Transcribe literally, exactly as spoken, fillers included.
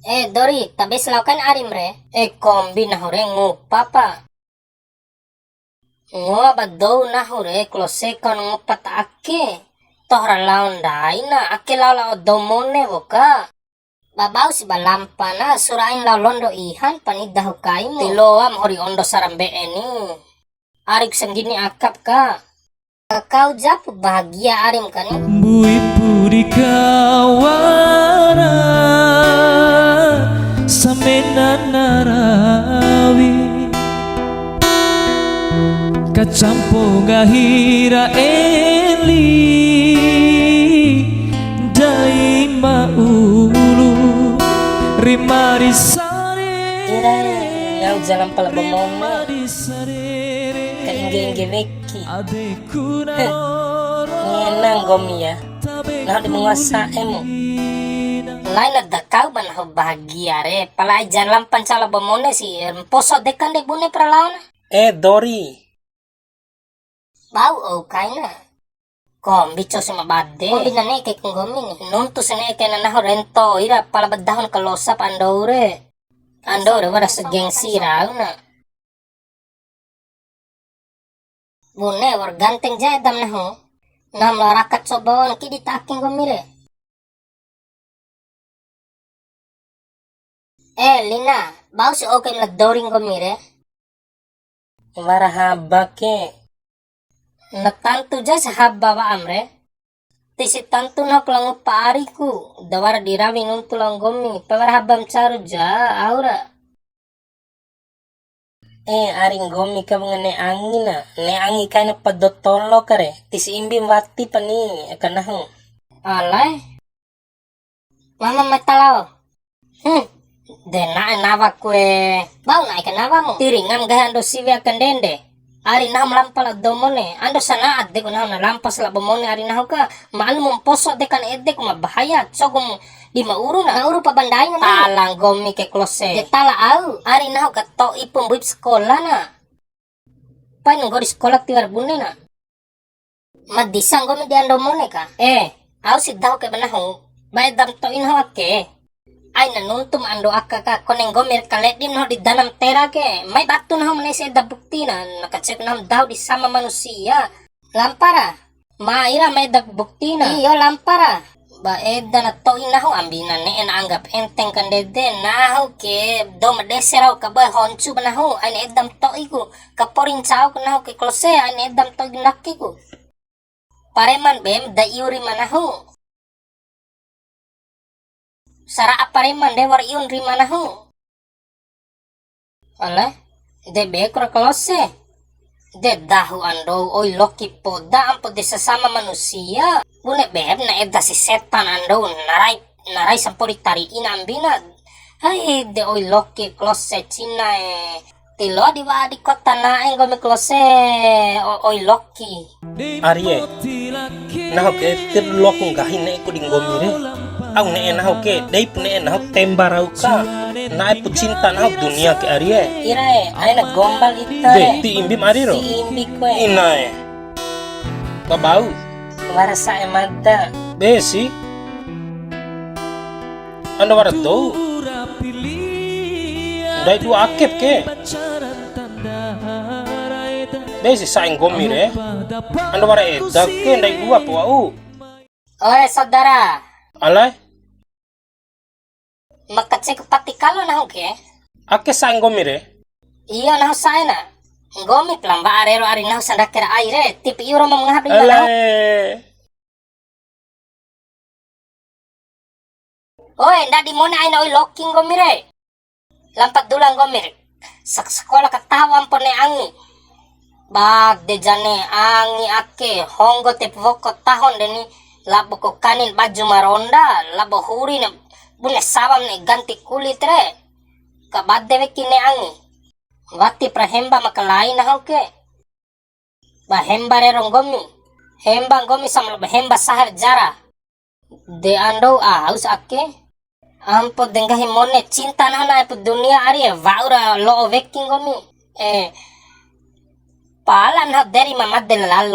Eh, Dori, tabe si lao kain arim re? Eh, kombi nahu re ngupa pa. Ngoa ba dou nahu re, klose kaun ngupa ta ake. Toh ra lao ndai na, ake lao lao dou mone wa'u ka. Ba bau si ba lampa na, sura ain lao londo ihan, pani dahu kaimu. Ti loam hori ondo sarambe'e ni. Arik sanggini akap ka. Kau japu bahagia arim kani. Mbui pudi kawara, samena narawi. Kacampo nggahi ra eli, ndai ma ulu, rima ri sare. Ira, ngau jalan pala ba mone. Kaingge-ingge weki. Heh, ngena nggomi ya. Nahu di menguasaimu. Laina da kau ba nahu bahagia re. Pala ai jalan panca labo mone si. Mposo dekan de bune pra laona. Eh, Dori. Bau ou kaina. Kombi cou si ma bade. Kombi na ne'e ke ku nggomi ni. Nuntu si ne'e ke na nahu rento ira pala ba dahun kalosa pa andou re. Andou re wara segengsi rauna. Bune wa'ur ganteng ja edam nahu. Nahu ma lao raka coba wa'u kidi ta ake nggomi re. Eh, Lina, bau si oke ma la Dori nggomi re. Wara haba ke. Na tantu ja si haba wa'am re. Tisi tantu nahu ku lao ngupa ariku, da wara di rawi nuntu lao nggomi, pa wara haba ma caru ja, au ra. Eh, ari nggomi ka wunga ne'e angi na, ne'e angi kaina pado tolo ka re, tisi imbi wati pani aka nahu. Alae. Mama mata lao. Hmm. De na'e nawa kue. Bau na'e ke nawamu. Tiringam nggahi ando siwe aka ndende. Ari nahu ma lampa lao dou mone. Ando sana'a de ku nahu na lampa si labo mone ari nahu ka. Ma'alum mposo de kan ede ku ma bahaya. Cogo mu di ma uru na. Na uru pa ba ndai na. Tala nggomi ke klose. De tala au. Ari nahu ka to'i pu mbuip sekolah na. Pain nggori sekolah tiwara bune na. Ma disa nggomi di ando mone ka. Eh, au si dahu ke ba nahu. Ba edam to'i nahu ake. Aina nuntum ando aka ka, kone nggomi re kaledim nahu di dana ma tera ke. Mai batu nahu ma ne'e si eda buktina, na kacek nahu ma dahu di sama manusia. Lampa ra. Mai ra ma eda buktina. Iyo, lampa ra. Ba eda na to'i nahu, ambina ne'e na anggap enteng kandede, nahu ke dou ma dese rau ka boe honcu ba nahu, aina eda ma to'iku. Kapori ncau ku nahu ke klose, aina eda ma to'i ndakeku. Pareman be ma da iu rima nahu. Sara'a pareman de wara iun rima nahu. Alae, de be kura klose. De dahu andou oi loki poda ampo de sesama manusia. Bune be na eda si setan andou narai, narai sampori tari'ina ambina. Hai, de oi loki klose cina e. Ti loa di wa'a di kota na'e nggomi klose, o-, oi loki. Arie, nahu ke tir loku nggahi ne'eku di nggomi re. Au ne'e nahu ke, dei pu ne'e nahu temba rau ka. Na'e pu cinta nahu dunia ke arie. Irae, aina gombal ita re. De, ti imbim ari ro? Ti imbi kue. Inae. Babau. Wara sa'e mada. Be si. Ando wara dou. Ndai dua akep ke. Be si sa'e nggomi re. Ando wara eda ke ndai dua po wa'u. Oe saudara. Alae. Maka cek pati kalo nahu ke. Ake sa'e nggomi re. Iyo nahu sa'e na. Nggomi pelamba'a rero ari nahu sandake ra ai re. Tipi iu romo ma ngaha dei nahu. Alae. Oe, ndadi mone aina oi loki nggomi re. Lampa dula nggomi re. Sak-, sekola kataho ampo ne'e angi. Bade ja ne'e angi ake, honggo te woko tahon deni, labo ko kanin baju maronda, labo huri ne, bune sawam ne'e ganti kulit re. Ka bade weki ne'e angi. Wati pra hemba makalai nahu ke. Ba hemba rero nggomi. Hemba nggomi sama ba hemba sahar jara. De andou aus ake. Ampo de nggahi mone cinta nahu na'e pu dunia ari e, wa'ura lo'o weki nggomi. Eh, pala nahu deri ma made lalo.